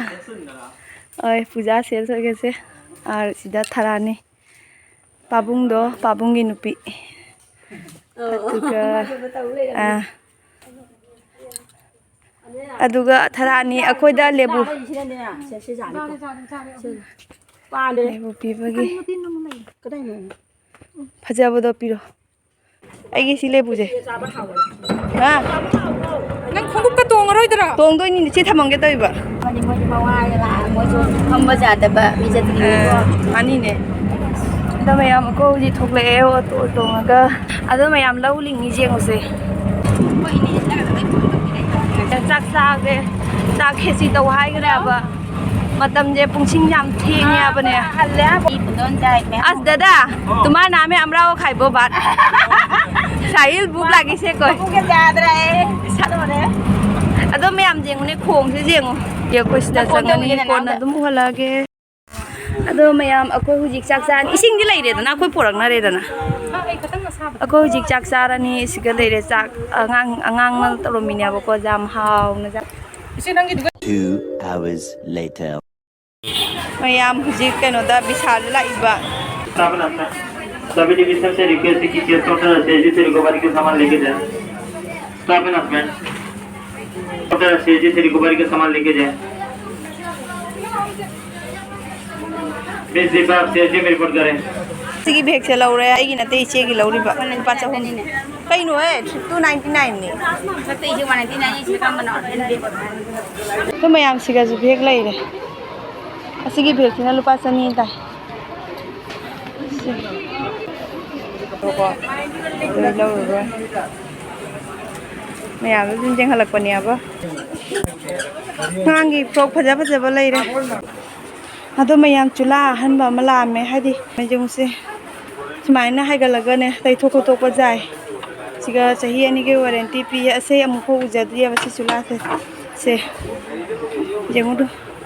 ꯍꯣꯏ, ꯄꯨꯖꯥ ꯁꯦꯜ ꯁꯣꯏꯒꯦꯁꯦ꯫ ꯑꯥ, ꯁꯤꯗ ꯊꯔꯥꯅꯤ꯫ ꯄꯥꯕꯨꯡꯗꯣ, ꯄꯥꯕꯨꯡꯒꯤ ꯅꯨꯄꯤ꯫ ꯑꯣ, ꯑꯗꯨꯒ, ꯑꯃꯥꯏꯅ ꯇꯧ ꯂꯩꯔꯝꯃꯦ꯫ ꯑꯥ, ꯑꯗꯨꯒ ꯊꯔꯥꯅꯤ ꯑꯩꯈꯣꯏꯗ ꯂꯦꯕꯨ, ꯂꯩꯔꯤꯁꯤꯅꯅꯦ, ꯁꯦ, ꯁꯤ ꯖꯥꯠꯅꯤꯀꯣ꯫ ꯁꯤ ꯄꯥꯟꯗ꯭ꯔꯦ꯫ ꯂꯦꯕꯨ ꯄꯤꯕꯒꯤ꯫ ꯀꯗꯥꯏꯅꯣ? ꯐꯖꯕꯗꯣ ꯄꯤꯔꯣ꯫ ꯑꯩꯒꯤ ꯁꯤ ꯂꯦꯕꯨꯁꯦ꯫ ꯍꯥ? ꯅꯪ ꯈꯣꯡꯎꯞꯀ ꯇꯣꯡꯉꯔꯣꯏꯗ꯭ꯔꯣ? ꯇꯣꯡꯗꯣꯏꯅꯤꯅꯦ, ꯁꯤ ꯊꯝꯃꯝꯒꯦ ꯇꯧꯔꯤꯕ꯫ ꯃꯣꯏꯗꯤ ꯃꯣꯏꯗꯤ ꯃꯋꯥꯒ ꯂꯥꯛꯑ ꯃꯣꯏꯁꯨ ꯐꯝꯕ ꯌꯥꯗꯕ ꯃꯤ ꯆꯠꯇ꯭ꯔꯤꯉꯩꯀꯣ꯫ ꯑ, ꯑꯅꯤꯅꯦ꯫ ꯑꯗꯣ ꯃꯌꯥꯝ ꯑꯩꯈꯣꯏ ꯍꯧꯖꯤꯛ ꯊꯣꯛꯂꯛꯑꯦ ꯑꯣꯇꯣ ꯇꯣꯡꯉꯒ꯫ ꯑꯗꯣ ꯃꯌꯥꯝ ꯂꯧ ꯂꯤꯡꯉꯤ ꯌꯦꯡꯉꯨꯁꯦ꯫ ꯆꯥꯛ ꯆꯥꯒꯦ꯫ ꯆꯥꯛ ꯈꯦꯆꯤ ꯇꯧ ꯍꯥꯏꯈ꯭ꯔꯦꯕ꯫ ꯃꯇꯝꯁꯦ ꯄꯨꯡꯁꯤꯡ ꯌꯥꯝ ꯊꯦꯡꯉꯦ ꯍꯥꯏꯕꯅꯦ꯫ ꯑꯁ ꯗꯥꯗꯥ, तुम्हारा नाम है अमरा वो खाइबो बात। ꯁꯥꯍꯤꯜ ꯕꯨꯛ ꯂꯥꯒꯤꯁꯦ ꯀꯣꯏ꯫ ꯑꯗꯣ ꯃꯌꯥꯝ ꯌꯦꯡꯉꯨꯅꯦ, ꯈꯣꯡꯁꯦ ꯌꯦꯡꯉꯨ꯫ ꯑꯩꯈꯣꯏ ꯁꯤꯗ ꯆꯪꯉꯅꯤ, ꯀꯣꯟꯅ ꯑꯗꯨꯝ ꯎꯍꯜꯂꯛꯑꯒꯦ꯫ ꯑꯗꯣ ꯃꯌꯥꯝ ꯑꯩꯈꯣꯏ ꯍꯧꯖꯤꯛ ꯆꯥꯛ ꯆꯥꯔꯅꯤ꯫ ꯏꯁꯤꯡꯗꯤ ꯂꯩꯔꯦꯗꯅ, ꯑꯩꯈꯣꯏ ꯄꯨꯔꯛꯅꯔꯦꯗꯅ꯫ ꯑꯩꯈꯣꯏ ꯍꯧꯖꯤꯛ ꯆꯥꯛ ꯆꯥꯔꯅꯤ꯫ ꯁꯤꯒ ꯂꯩꯔꯦ ꯆꯥꯛ꯫ ꯑꯉꯥꯡ, ꯑꯉꯥꯡꯅ ꯇꯧꯔꯝꯃꯤꯅꯦꯕꯀꯣ, ꯌꯥꯝ ꯍꯥꯎꯅ ꯆꯥ-, Two hours later. ꯃꯌꯥꯝ ꯍꯧꯖꯤꯛ ꯀꯩꯅꯣꯗ ꯕꯤꯁꯥꯜꯗ ꯂꯥꯛꯏꯕ꯫ Staff and staff. सभी डिवीजन से रिक्वेस्ट है कि कैश काउंटर सीएसजी से रिकवरी के सामान लेके जाए। Staff and staff. Counter CSG से रिकवरी के सामान लेके जाए। मिस दीपा, सीएसजी में रिपोर्ट करें। ꯁꯤꯒꯤ ꯕꯦꯒꯁꯦ ꯂꯧꯔꯦ, ꯑꯩꯒꯤ ꯅꯠꯇꯦ, ꯏꯆꯦꯒꯤ ꯂꯧꯔꯤꯕ꯫ ꯂꯨꯄꯥ ꯆꯍꯨꯝ꯫ ꯀꯩꯅꯣꯍꯦ, two ninety nine ꯅꯦ꯫ ꯅꯠꯇꯦ, ꯏꯆꯦ, one ninety nine ꯁꯤꯗ ꯀꯔꯝꯕꯅꯣ? ꯑꯩꯈꯣꯏ ꯃꯌꯥꯝꯁꯤꯒꯁꯨ ꯕꯦꯒ ꯂꯩꯔꯦ꯫ ꯑꯁꯤꯒꯤ ꯕꯦꯒꯁꯤꯅ ꯂꯨꯄꯥ ꯆꯅꯤ ꯇꯥꯏ꯫ ꯁꯤ꯫ ꯂꯣꯏ ꯂꯧꯔꯔꯣꯏ꯫ ꯃꯌꯥꯝꯗꯣ ꯑꯗꯨꯝ ꯌꯦꯡꯍꯜꯂꯛꯄꯅꯦꯕ꯫ ꯑꯉꯥꯡꯒꯤ ꯐ꯭ꯔꯣꯛ ꯐꯖ ꯐꯖꯕ ꯂꯩꯔꯦ꯫ ꯑꯗꯣ ꯃꯌꯥꯝ ꯆꯨꯂꯥ ꯑꯍꯟꯕ ꯑꯃ ꯂꯥꯛꯑꯝꯃꯦ, ꯍꯥꯏꯗꯤ ꯃꯩꯖꯨꯡꯁꯦ ꯁꯨꯃꯥꯏꯅ ꯍꯥꯏꯒꯠꯂꯒꯅꯦ ꯇꯩꯊꯣꯛ ꯈꯣꯠꯇꯣꯛꯄ ꯌꯥꯏ꯫ ꯁꯤꯒ ꯆꯍꯤ ꯑꯅꯤꯒꯤ ꯋꯥꯔꯦꯟꯇꯤ ꯄꯤ꯫ ꯑꯁꯦ ꯑꯃꯨꯛꯐꯥꯎ ꯎꯖꯗ꯭ꯔꯤꯑꯕ ꯁꯤ ꯆꯨꯂꯥꯁꯦ꯫ ꯁꯦ ꯌꯦꯡꯉꯨꯗꯨ,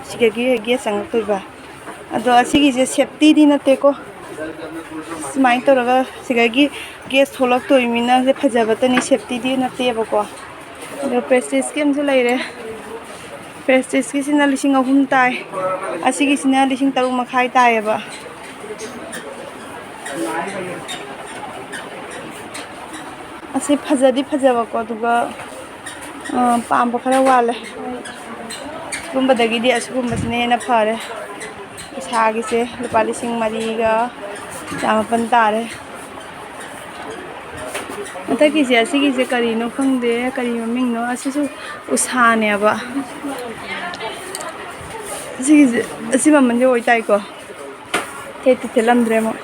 ꯁꯤꯗꯒꯤ ꯒ꯭ꯌꯥꯁ ꯆꯪꯉꯛꯇꯣꯏꯕ꯫ ꯑꯗꯣ ꯑꯁꯤꯒꯤꯁꯦ ꯁꯦꯞꯇꯤꯗꯤ ꯅꯠꯇꯦꯀꯣ꯫ ꯁꯨꯃꯥꯏꯅ ꯇꯧꯔꯒ ꯁꯤꯗꯒꯤ ꯒ꯭ꯌꯥꯁ ꯊꯣꯛꯂꯛꯇꯣꯏꯃꯤꯅ ꯁꯦ ꯐꯖꯕꯇꯅꯤ, ꯁꯦꯞꯇꯤꯗꯤ ꯅꯠꯇꯦꯕꯀꯣ꯫ ꯑꯗꯣ ꯄ꯭ꯔꯦꯁꯇꯤꯖꯀꯤ ꯑꯃꯁꯨ ꯂꯩꯔꯦ꯫ ꯄ꯭ꯔꯦꯁꯇꯤꯖꯀꯤꯁꯤꯅ ꯂꯤꯁꯤꯡ ꯑꯍꯨꯝ ꯇꯥꯏ, ꯑꯁꯤꯒꯤꯁꯤꯅ ꯂꯤꯁꯤꯡ ꯇꯔꯨꯛ ꯃꯈꯥꯏ ꯇꯥꯏꯌꯦꯕ꯫ ꯑꯁꯤ ꯐꯖꯗꯤ ꯐꯖꯕꯀꯣ, ꯑꯗꯨꯒ, ꯑ, ꯄꯥꯝꯕ ꯈꯔ ꯋꯥꯠꯂꯦ꯫ ꯁꯤꯒꯨꯝꯕꯗꯒꯤꯗꯤ ꯑꯁꯤꯒꯨꯝꯕꯁꯤꯅ ꯍꯦꯟꯅ ꯐꯔꯦ꯫ ꯏꯁꯥꯒꯤꯁꯦ ꯂꯨꯄꯥ ꯂꯤꯁꯤꯡ ꯃꯔꯤꯒ ꯆꯥꯃꯥꯄꯟ ꯇꯥꯔꯦ꯫ ꯃꯊꯛꯀꯤꯁꯦ, ꯑꯁꯤꯒꯤꯁꯦ ꯀꯔꯤꯅꯣ ꯈꯪꯗꯦ, ꯀꯔꯤ ꯃꯃꯤꯡꯅꯣ? ꯑꯁꯤꯁꯨ ꯎꯁꯥꯅꯦꯕ꯫ ꯑꯁꯤꯒꯤꯁꯦ, ꯑꯁꯤ ꯃꯃꯜꯁꯦ ꯑꯣꯏꯇꯥꯏꯀꯣ꯫ ꯊꯦꯠꯇꯤ ꯊꯦꯠꯂꯝꯗ꯭ꯔꯦ ꯑꯃꯨꯛ꯫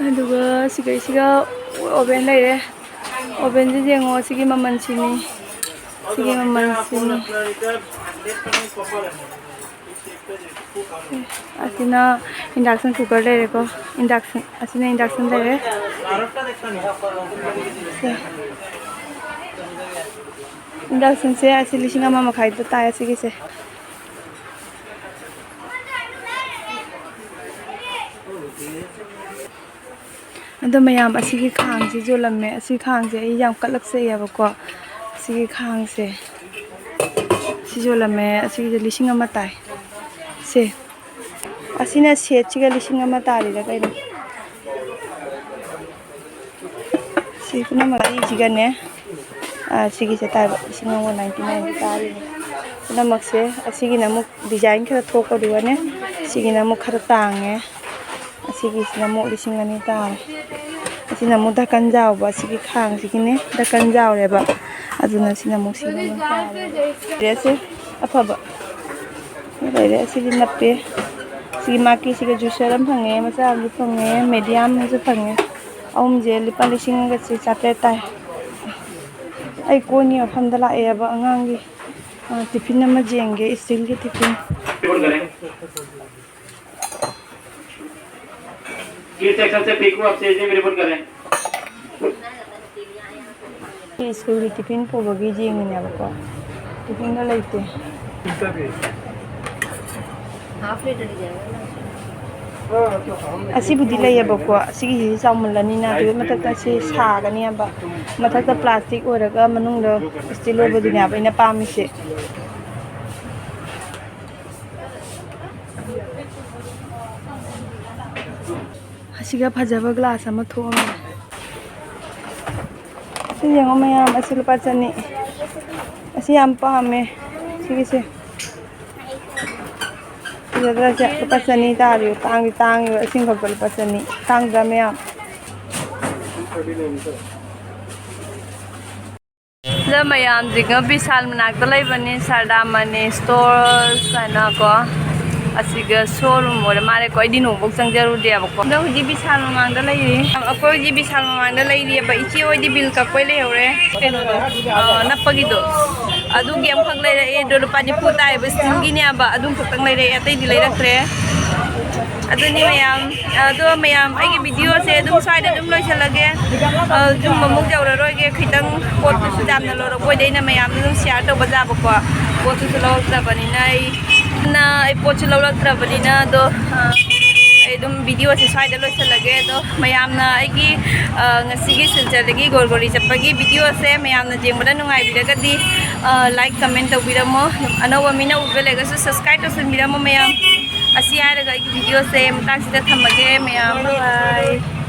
ꯑꯗꯨꯒ ꯁꯤꯒꯩꯁꯤꯒ oven ꯂꯩꯔꯦ꯫ Ovenꯁꯦ ꯌꯦꯡꯉꯣ, ꯁꯤꯒꯤ ꯃꯃꯜꯁꯤꯅꯤ꯫ ꯁꯤꯒꯤ ꯃꯃꯜꯁꯤꯅꯤ꯫ ꯑꯁꯤꯅ induction cooker ꯂꯩꯔꯦꯀꯣ꯫ Induction, ꯑꯁꯤꯅ induction ꯂꯩꯔꯦ꯫ ꯁꯦ꯫ Inductionꯁꯦ ꯑꯁꯤ ꯂꯤꯁꯤꯡ ꯑꯃ ꯃꯈꯥꯏꯗ ꯇꯥꯏ ꯑꯁꯤꯒꯤꯁꯦ꯫ ꯑꯗꯣ ꯃꯌꯥꯝ, ꯑꯁꯤꯒꯤ ꯈꯥꯡꯁꯦ ꯌꯣꯜꯂꯝꯃꯦ꯫ ꯑꯁꯤ ꯈꯥꯡꯁꯦ ꯑꯩ ꯌꯥꯝ ꯀꯠꯂꯛꯆꯩꯑꯕꯀꯣ꯫ ꯑꯁꯤꯒꯤ ꯈꯥꯡꯁꯦ, ꯁꯤ ꯌꯣꯜꯂꯝꯃꯦ꯫ ꯑꯁꯤꯒꯤꯁꯦ ꯂꯤꯁꯤꯡ ꯑꯃ ꯇꯥꯏ꯫ ꯁꯦ, ꯑꯁꯤꯅ setꯁꯤꯒ ꯂꯤꯁꯤꯡ ꯑꯃ ꯇꯥꯔꯤꯔ ꯀꯩꯅꯣ? ꯁꯤ ꯄꯨꯝꯅꯃꯛ ꯑꯅꯤꯁꯤꯒꯅꯦ, ꯑ, ꯁꯤꯒꯤꯁꯦ ꯇꯥꯏꯕ, ꯂꯤꯁꯤꯡ ꯑꯃꯒ ninety nine ꯇꯥꯔꯤꯅꯦ꯫ ꯄꯨꯝꯅꯃꯛꯁꯦ, ꯑꯁꯤꯒꯤꯅ ꯑꯃꯨꯛ design ꯈꯔ ꯊꯣꯛꯄꯗꯨꯒꯅꯦ, ꯁꯤꯒꯤꯅ ꯑꯃꯨꯛ ꯈꯔ ꯇꯥꯡꯉꯦ꯫ ꯑꯁꯤꯒꯤꯁꯤꯅ ꯑꯃꯨꯛ ꯂꯤꯁꯤꯡ ꯑꯅꯤ ꯇꯥꯔꯦ꯫ ꯑꯁꯤꯅ ꯑꯃꯨꯛ ꯙꯀꯟ ꯖꯥꯎꯕ, ꯑꯁꯤꯒꯤ ꯈꯥꯡꯁꯤꯒꯤꯅꯦ, ꯙꯀꯟ ꯖꯥꯎꯔꯦꯕ꯫ ꯑꯗꯨꯅ ꯁꯤꯅ ꯑꯃꯨꯛ ꯁꯤꯅ ꯑꯃꯨꯛ ꯇꯥꯔꯦ꯫ Dressꯁꯦ ꯑꯐꯕ ꯂꯩꯔꯦ꯫ ꯑꯁꯤꯗꯤ ꯅꯞꯄꯦ꯫ ꯁꯤꯒꯤ ꯃꯥꯀꯤ ꯁꯤꯒ juicer ꯑꯃ ꯐꯪꯉꯦ, ꯃꯆꯥ ꯑꯃꯁꯨ ꯐꯪꯉꯦ, medium ꯑꯃꯁꯨ ꯐꯪꯉꯦ꯫ ꯑꯍꯨꯝꯁꯦ ꯂꯨꯄꯥ ꯂꯤꯁꯤꯡ ꯑꯃꯒ ꯆꯥꯇ꯭ꯔꯦꯠ ꯇꯥꯏ꯫ ꯑꯩ ꯀꯣꯟꯒꯤ ꯃꯐꯝꯗ ꯂꯥꯛꯑꯦꯕ, ꯑꯉꯥꯡꯒꯤ, ꯑ, tiffin ꯑꯃ ꯌꯦꯡꯒꯦ, steelꯒꯤ tiffin꯫ किस सेक्शन से पी को आप चेंज रिपोर्ट करें? ꯁ꯭ꯀꯨꯜꯒꯤ tiffin ꯄꯨꯕꯒꯤ ꯌꯦꯡꯉꯤꯅꯦꯕꯀꯣ꯫ Tiffinꯗ ꯂꯩꯇꯦ꯫ ꯑꯁꯤꯕꯨꯗꯤ ꯂꯩꯌꯦꯕꯀꯣ, ꯑꯁꯤꯒꯤꯁꯤꯗꯤ ꯆꯥꯎꯃꯜꯂꯅꯤꯅ, ꯑꯗꯨꯒꯤ ꯃꯊꯛꯇ ꯁꯤ ꯁꯥꯒꯅꯦꯕ꯫ ꯃꯊꯛꯇ plastic ꯑꯣꯏꯔꯒ ꯃꯅꯨꯡꯗ steel ꯑꯣꯏꯕꯗꯨꯅꯦꯕ ꯑꯩꯅ ꯄꯥꯝꯃꯤꯁꯦ꯫ ꯑꯁꯤꯒ ꯐꯖꯕ glass ꯑꯃ ꯊꯣꯛꯑꯝꯃꯦ꯫ ꯁꯤ ꯌꯦꯡꯉꯣ ꯃꯌꯥꯝ, ꯑꯁꯤ ꯂꯨꯄꯥ ꯆꯅꯤ꯫ ꯑꯁꯤ ꯌꯥꯝ ꯄꯥꯝꯃꯦ, ꯁꯤꯒꯤꯁꯦ꯫ ꯐꯖꯗ꯭ꯔꯁꯦ? ꯂꯨꯄꯥ ꯆꯅꯤ ꯇꯥꯔꯤꯕ, ꯇꯥꯡꯗꯤ ꯇꯥꯡꯉꯤꯕ, ꯏꯁꯤꯡ ꯈꯛꯇ ꯂꯨꯄꯥ ꯆꯅꯤ꯫ ꯇꯥꯡꯗ꯭ꯔꯥ ꯃꯌꯥꯝ? ꯃꯌꯥꯝꯁꯤꯒ ꯕꯤꯁꯥꯜ ꯃꯅꯥꯛꯇ ꯂꯩꯕꯅꯤ, ꯁꯔꯗꯥꯃꯅꯤ ꯁ꯭ꯇꯣꯔꯁ ꯍꯥꯏꯅꯀꯣ꯫ ꯑꯁꯤꯒ ꯁꯣꯔꯨꯝ ꯑꯣꯏꯔ ꯃꯥꯜꯂꯦꯀꯣ, ꯑꯩꯗꯤ ꯅꯣꯡꯐꯧ ꯆꯪꯖꯔꯨꯗꯦꯕꯀꯣ꯫ ꯑꯗꯣ ꯍꯧꯖꯤꯛ ꯕꯤꯁꯥꯜ ꯃꯃꯥꯡꯗ ꯂꯩꯔꯤ꯫ ꯑꯩꯈꯣꯏ ꯍꯧꯖꯤꯛ ꯕꯤꯁꯥꯜ ꯃꯃꯥꯡꯗ ꯂꯩꯔꯤꯑꯕ꯫ ꯏꯆꯦ ꯍꯣꯏꯗꯤ ꯕꯤꯜ ꯀꯛꯄꯩ ꯂꯩꯍꯧꯔꯦ, ꯀꯩꯅꯣꯗꯣ, ꯑ, ꯅꯞꯄꯒꯤꯗꯣ꯫ ꯑꯗꯨꯒꯤ ꯑꯃꯈꯛ ꯂꯩꯔꯛꯑꯦ꯫ ꯑꯗꯣ ꯂꯨꯄꯥ ꯅꯤꯐꯨ ꯇꯥꯏꯌꯦꯕ, ꯁ꯭ꯇꯤꯜꯒꯤꯅꯦꯕ꯫ ꯑꯗꯨꯝ ꯈꯛꯇꯪ ꯂꯩꯔꯛꯑꯦ, ꯑꯇꯩꯗꯤ ꯂꯩꯔꯛꯇ꯭ꯔꯦ꯫ ꯑꯗꯨꯅꯤ ꯃꯌꯥꯝ, ꯑꯗꯣ ꯃꯌꯥꯝ, ꯑꯩꯒꯤ ꯚꯤꯗꯤꯑꯣꯁꯦ ꯑꯗꯨꯝ ꯁ꯭ꯋꯥꯏꯗ ꯑꯗꯨꯝ ꯂꯣꯏꯁꯤꯜꯂꯒꯦ꯫ ꯑ, ꯌꯨꯝ ꯑꯃꯨꯛ ꯌꯧꯔꯔꯣꯏꯒꯦ꯫ ꯈꯤꯇꯪ ꯄꯣꯠꯇꯨꯁꯨ ꯌꯥꯝꯅ ꯂꯧꯔꯛꯄ ꯑꯣꯏꯗꯦ, ꯑꯩꯅ ꯃꯌꯥꯝꯗ ꯑꯗꯨꯝ ꯁꯤꯌꯥꯔ ꯇꯧꯕ ꯌꯥꯕꯀꯣ꯫ ꯄꯣꯠꯇꯨꯁꯨ ꯂꯧꯔꯛꯇ꯭ꯔꯕꯅꯤꯅ ꯑꯩ, ꯑꯗꯨꯅ ꯑꯩ ꯄꯣꯠꯁꯨ ꯂꯧꯔꯛꯇ꯭ꯔꯕꯅꯤꯅ꯫ ꯑꯗꯣ, ꯑ, ꯑꯩ ꯑꯗꯨꯝ ꯚꯤꯗꯤꯑꯣꯁꯦ ꯁ꯭ꯋꯥꯏꯗ ꯂꯣꯏꯁꯤꯜꯂꯒꯦ꯫ ꯑꯗꯣ ꯃꯌꯥꯝꯅ ꯑꯩꯒꯤ, ꯑ, ꯉꯁꯤꯒꯤ ꯁꯤꯜꯆꯔꯗꯒꯤ ꯒꯣꯜꯒꯣꯔꯤ ꯆꯠꯄꯒꯤ ꯚꯤꯗꯤꯑꯣꯁꯦ ꯃꯌꯥꯝꯅ ꯌꯦꯡꯕꯗ ꯅꯨꯡꯉꯥꯏꯕꯤꯔꯒꯗꯤ, ꯑ, ꯂꯥꯏꯛ, ꯀꯃꯦꯟ ꯇꯧꯕꯤꯔꯝꯃꯣ꯫ ꯑꯅꯧꯕ ꯃꯤꯅ ꯎꯕ ꯂꯩꯔꯒꯁꯨ ꯁꯕꯁꯀ꯭ꯔꯥꯏꯕ ꯇꯧꯁꯤꯟꯕꯤꯔꯝꯃꯣ ꯃꯌꯥꯝ꯫ ꯑꯁꯤ ꯍꯥꯏꯔꯒ ꯑꯩꯒꯤ ꯚꯤꯗꯤꯑꯣꯁꯦ ꯃꯇꯥꯡꯁꯤꯗ ꯊꯝꯃꯒꯦ ꯃꯌꯥꯝ꯫ Bye bye꯫